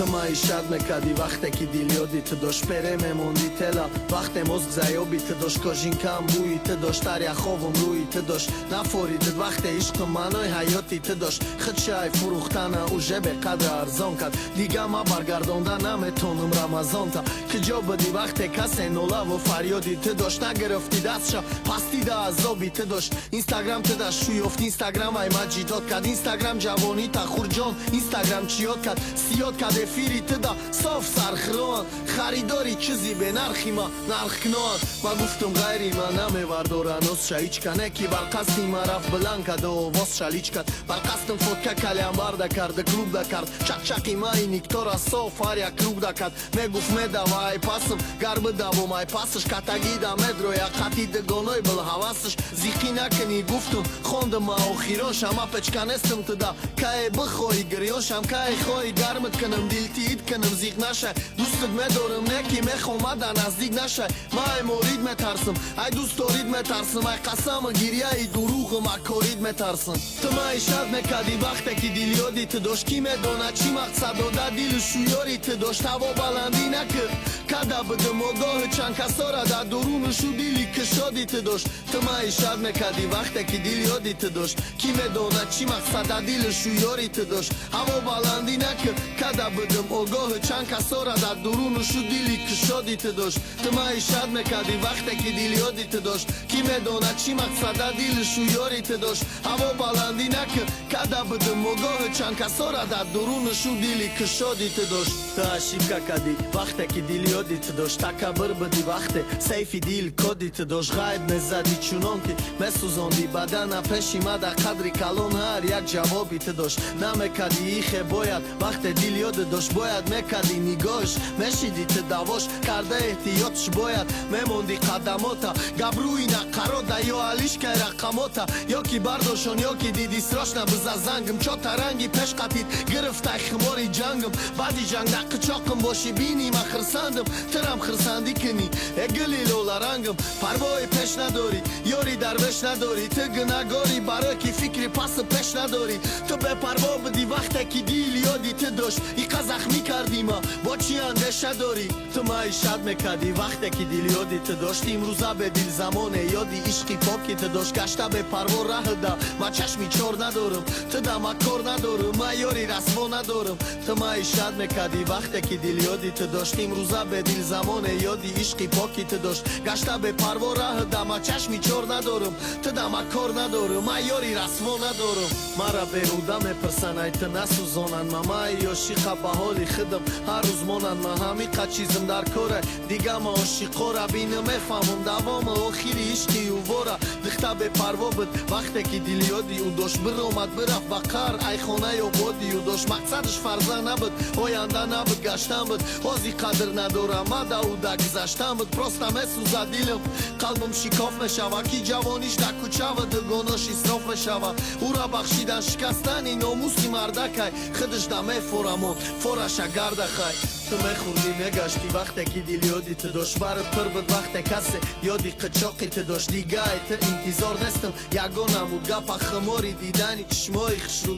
Ту маишат мекардӣ, вақте ки дил ёди ту дошт, пере мемонди тела, вақте мозг заёби ту дошт, кожинкам бӯи ту дошт, дар яховум рӯи ту дошт, нафоридид, вақте ишқи маънои ҳаёти ту дошт, худшай фурӯхтана уже беқадр арзон кард, дига ма баргардонда наметонам рамазонта. Куҷо будӣ, вақте касе нолаву фарёди ту дошт, нагирифтӣ дастша, пастида азоби ту дошт, Инстаграм ту даст шӯёфт, Инстаграм ай маҷидот кард, Инстаграм ҷавонита хурҷон, Инстаграм чиёд кард, сиёд кард, эфири туда соф сархироан, харидори чизи бенархи ма нархкиноан. Ма гуфтум, ғайри ма намевардора носша ҳичка, не ки бар қасди ма рафт, биланд кард овоз, шалич кард, бар қасдим фотка калянбарда карда, клубда кард, чақчақи ма иниктора соф ҳар як кругда кард, мегуфт, медава ай пасм, гар бидавом ай пасш, катагида медроя қати дигоной билҳавасш. Зиқӣ накунӣ, гуфтум, хондум ма охирошам, ма печка нестам туда, кае бихоҳӣ гирёншам, кае хоҳӣ гармит кунам, дилтиит кунам, зиқ нашай, дӯстат медорам, не ки мехоҳам да наздик нашай. Ма ай морид метарсам, ай дӯстдорид метарсам, ай қасаму гирьяи дуруғум акорид метарсам. Ту маишат мекардӣ, вақте ки дил ёди ту дошт, кӣ медонад, чӣ мақсад дода дилу шӯёри ту дошт, ҳаво баландӣ накард, када будум огоҳи чанд касора дар дуруну дили кушоди ту дошт. Ту маишат мекардӣ, вақте ки дил ёди ту дошт, кӣ медонад, чӣ мақсад да дилу шӯёри ту дошт, ҳаво баландӣ накард, када будум огоҳи чанд касора дар дуруну дили кушоди ту дошт. Ту маишат мекардӣ, вақте ки дил ёди ту дошт, кӣ медонад, чӣ мақсад да дилу шӯёри ту дошт, ҳаво баландӣ накард, када будум огоҳи чанд касора дар дуруну дили кушоди ту дошт. Ту ошибка кардӣ, вақте ки дил ёди ту дошт, такаббур будӣ, вақте сейфи дил коди ту дошт, ғайб мезадӣ, чунон ки месӯзондӣ бадана пеши ма, дар қадри калон ҳар як ҷавоби ту дошт, намекардӣ ихе бояд, вақте дил ёди дошт, бояд мекардӣ нигоҳш, мешидӣ ту давош карда, эҳтиётш бояд мемондӣ қадамота, габрӯи нақарода ё алишкай рақамота, ё ки бардошон, ё ки диди, срочно биза зангм, чо таранги пеш қатид гирифтай хумори ҷангм, баъди ҷанг дар қичоқим бошӣ, бини ма хирсандам, тирам хирсандӣ кунӣ, э гули лоларангм, парвои пеш надорӣ, ёри дарвеш надорӣ, ту гунаҳгорӣ, барое ки фикри пасу пеш надорӣ. Ту бепарво будӣ, вақте ки дил ёди ту дошт, иқа захмӣ кардӣ ма, бо чӣ андеша дорӣ? Ту маишат мекардӣ, вақте ки дил ёди ту дошт, имрӯза бедил замоне ёди ишқи поки ту дошт, гашта бепарво раҳда, ма чашми чор надорам, ту да ма кор надорам, ма ёри расво надорам. Ту маишат мекардӣ, вақте ки дил ёди ту дошт, имрӯза бедил замоне ёди ишқи поки ту дошт, гашта бепарво раҳда, ма чашми чор надорам, ту да ма кор надорам, ма ёри расво надорам. Мара беҳуда мепурсанд, ай ту насӯзонанд ма, май ошиқа ба ҳоли худам ҳар рӯз монанд ма, ҳамиқа чизм дар коре, дига ма ошиқора бинам, мефаҳмам давому охири ишқи увора. Дихта бепарво буд, вақте ки дил ёди ӯ дошт, биромад, бирафт ба қаҳр ай хонаи ободи ӯ дошт, мақсадаш фарзанд набуд, оянда набуд, гаштан буд, ҳозир қадр надорам ма да ӯ да гузаштан буд. Просто месӯзад дилам, қалбам шикоф мешава, ки ҷавониш дар кӯчава дугонош исроф мешава, ӯра бахшидан шикастани номуси мардакай, худаш да мефорамон фораша гардахай. Ту мехӯрдӣ, мегаштӣ, вақте ки дил ёди ту дошт, барат пур буд, вақте касе ёди қичоқи ту дошт, дигай ту интизор нестам, ягон намуд гапа, хумори дидани чишмои хушрӯ.